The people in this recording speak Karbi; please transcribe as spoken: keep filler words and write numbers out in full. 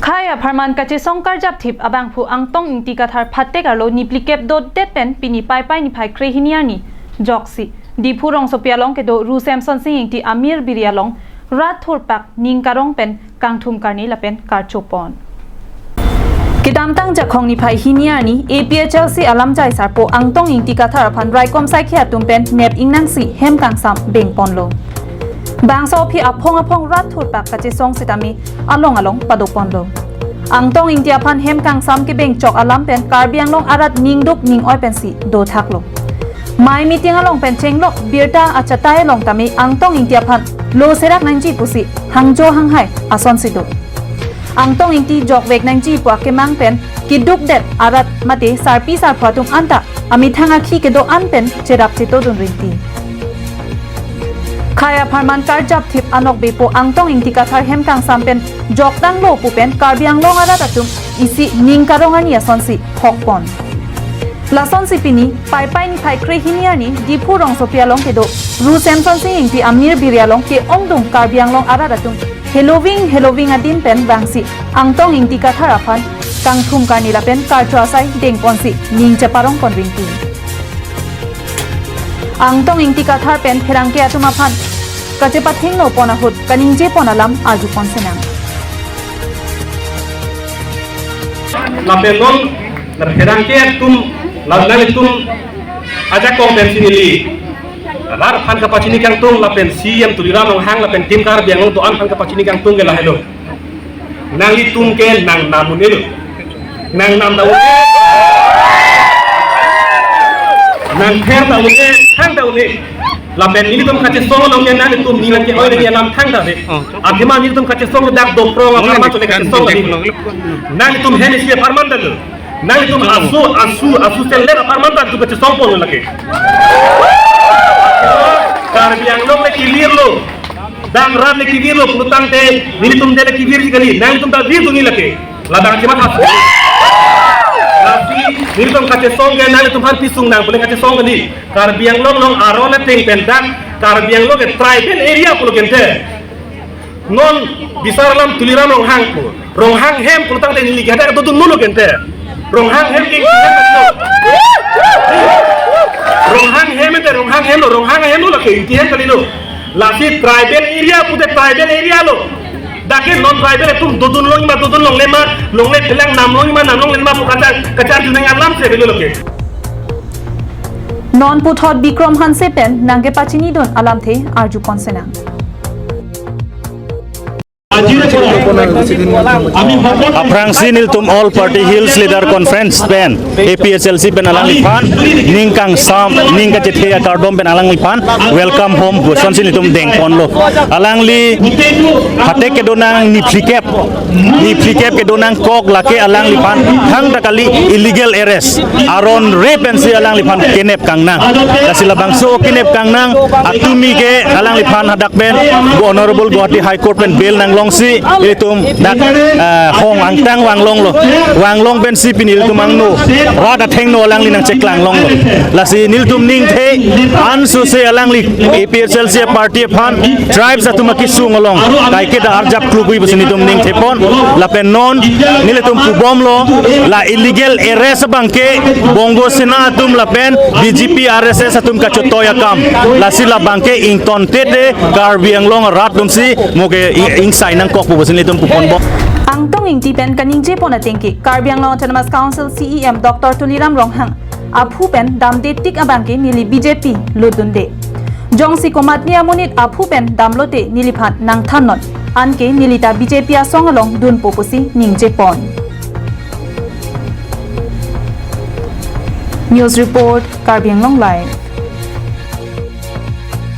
Khei apharman kachesong karjapthip abangphu Angtong Ingti Kathar phatek arlo niplikep dotdet pen pini Paipai niphai krehini arni joksi Diphu rongsopi along kedo Ru Semson Sing Ingti amir biri along rat thurpak ning karong pen kangthum karni lapen karchopon. Kedamtang Jakhong niphai hini arni A P H L C alamjai sarpo Angtong Ingti Kathar aphan raikom saikhi atum pen nep ingnangsi hem kangsam bengponlo. Bangso aphi aphong aphong rat thurpak kachesong sitame along along padoponlo. Angtong Ingti aphan hem kangsam kebengchok alam pen Karbi Anglong arat ningduk ning-oi pensi dothaklo. Mai meeting along pen chenglok birta achatai along tame Angtong Ingti aphan lo serak nangji pusi hangjo hanghai asonsi do. Angtong Ingti jokvek nangji pu akemang pen kedukdet arat mate sarpi sarpo atum anta amethang akhi kedo-an pen cherap chetodun rinti. Khei apharman karjapthip anokbepo Angtong Ingti Kathar hem kangsam pen jokdanglo pu pen Karbi Anglong arat atum isi ning karong arni asonsi hokpon. Lasonsi pini Paipai niphai krehini arni Diphu rongsopi along kedo Ru Semson Sing Ingti amir biri along ke-ongdung Karbi Anglong arat atum heloving heloving adin pen vangsi Angtong Ingti Kathar aphan kangthum karni lapen karcho asai dengponsi ning cheparongpon rinti. Angtong Ingti Kathar pen pherangke atum aphan kachepathingno pon ahut kaningjepon alam arjupon senang. Lapen non la pherangke atum la nanglitum ajakong pensi neli rat aphan kapachini kangtung lapen C E M Tuliram Ronghang lapen Team Karbi Anglong do-an aphan kapachini kangtung ke lahelo. Nanglitum ke nangnam un-elo. Nangnam ta un-e. Nangther ta un-e, thang ta un-e. Lapen nelitum kachesong along ke nanglitum neli ke oi lagi alam thang ta de. Athema nelitum kachesong dak doprong apharman chole kachesong tadi. Nanglitum hem isi apharman ta lo. Nanglitum asu, asu, asu seller apharman ta nelitum kachesongpon lake. Karbi Anglong le kevirlo. Dang rat le kevirlo pulotangte nelitum de le kevirji kali. Nanglitum ta virdunji lake. Ladak chimat has. Lasi nelitum kachesong ke nanglitum aphan pisung nang pule kachesong kali. Karbi Anglong along aron ateng pen dak Karbi Anglong ke tribal area pulo kente. Non bisar alam Tuliram Ronghang pu. Ronghang hem pulotangte neli ke hadak dodunlo kente. Ronghang hem ke Ronghang hem ente Ronghang hemlo, Ronghang hemlo lake Ingti hem kalilo. Lasi tribal area pute tribal area lo. Dak ke non tribal atum dodun longlima, dodun longlima, longle phelang nam longlima, nam longlima pu kachar, kacharju nang alam si avelo lake. Non puthot Bikram Hanse pen nangkepachinidun alamthe arjupon senang. Aphrangsi nelitum All Party Hills Leader Conference pen A P H L C pen alangliphan ning kangsam, ning kachethe akardom pen alangliphan welcome home pu asonsi nelitum dengponlo. Alangli phatek kedo nang niphlikep, niphlikep kedo nangkok lake alangliphan thangta kali illegal arrest. Aron re pensi alangliphan kenep kangnang. Lasi labangso kenep kangnang atumi ke alangliphan hadak pen Honorable Guwahati High Court pen bail nanglongsi ilitum dak, eh, hong angtang vanglonglo. Vanglong pensi pini ilitum angno rat athengno alangli nangcheklanglonglo. Lasi nelitum ningthe ansose alangli A P H L C party aphan tribes atum akesung along kaike da arjap klubui pusi nelitum ningthepon. Lapen non nelitum pubomlo, la illegal arrest abangke Bongo Sena atum lapen B J P R S S atum kachotoi akam. Lasi labangke ingtontete Karbi Anglong arat atumsi mo ke ing-, ingsai nangkok pu pusi nelitum puponbom. Angtong Ingti pen kaningjepon atengke Karbi Anglong Autonomous Council C E M Doctor Tuliram Ronghang aphu pen damde tik abangke neli B J P lutdunde. Jongsi komatne amonit aphu pen damlote neliphan nangthannon. Anke neli ta B J P asong along dunpo pusi ningjepon. News report, Karbi Anglong Live.